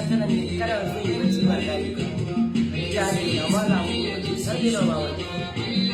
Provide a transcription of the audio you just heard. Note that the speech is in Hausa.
Tana ne kana so yi bacci, wallahi. Ya ne, amma za mu yi bacci 4:00 ma wani.